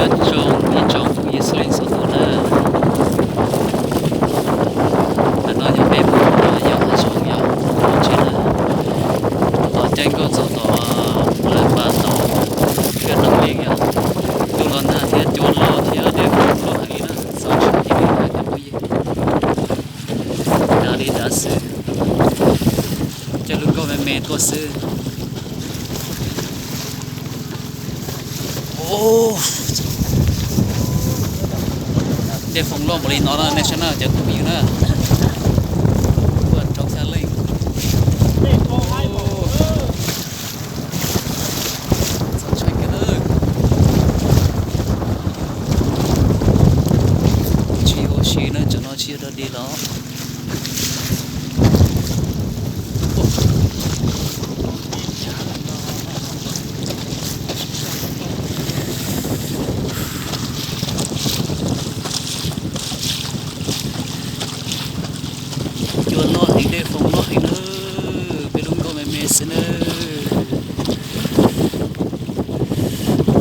Zoo ib tsoom phooj ywg xws li txhua tus na, ntawm no yog peb mus yos hav zoov yom, tsis na, tom caij nkoj txog tom lawv pas tau khiav neeg li yom. Cua los nag thiab cua loj thiab dej foom loj heev li na, txaus ntshai heev li na cov phooj ywg. Dav li dav xwb, coj lub nkoj me me tuaj xwb. Dej foom loj npaum li no na nej saib na cov phooj ywg na. Ua rau xya leej. Txaus ntshai kawg. Tsis ua si na, cov no tsis yog dog dig los. Cua loj heev, dej foom loj heev na, peb lub nkoj me me xwb na.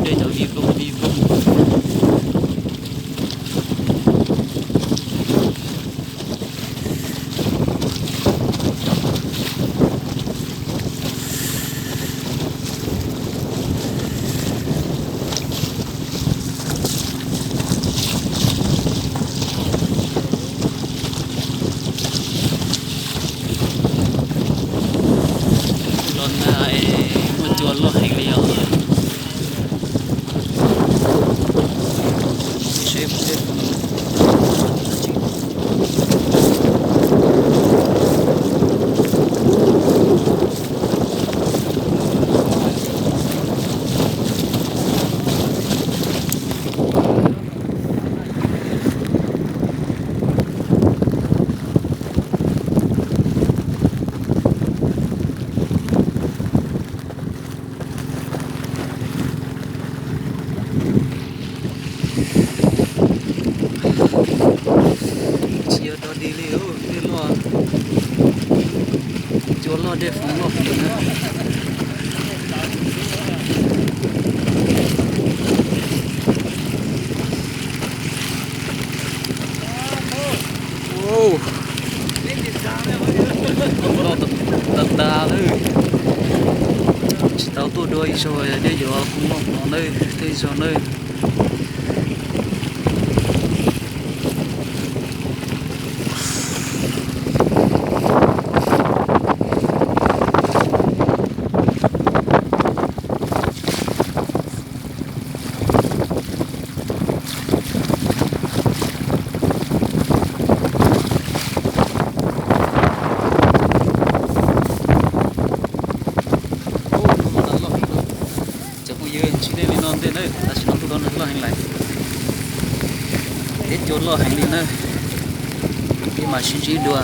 Dej cov vij voog vij voog. Los nag es muaj cua loj heev li os. Tsis yog dog dig li, dej loj, cua loj dej foom loj heev na. Foom loj tas tas lawm, tsis tau tuaj dua ib zaug dej yuav foom loj no nawb, tej zaug nawb. Cov phooj ywg, ntsib dej li no ntej na, tam sim no ntuj tau nag loj heev lawm, thiab cua loj heev li na. Peb mam sib ntsib dua.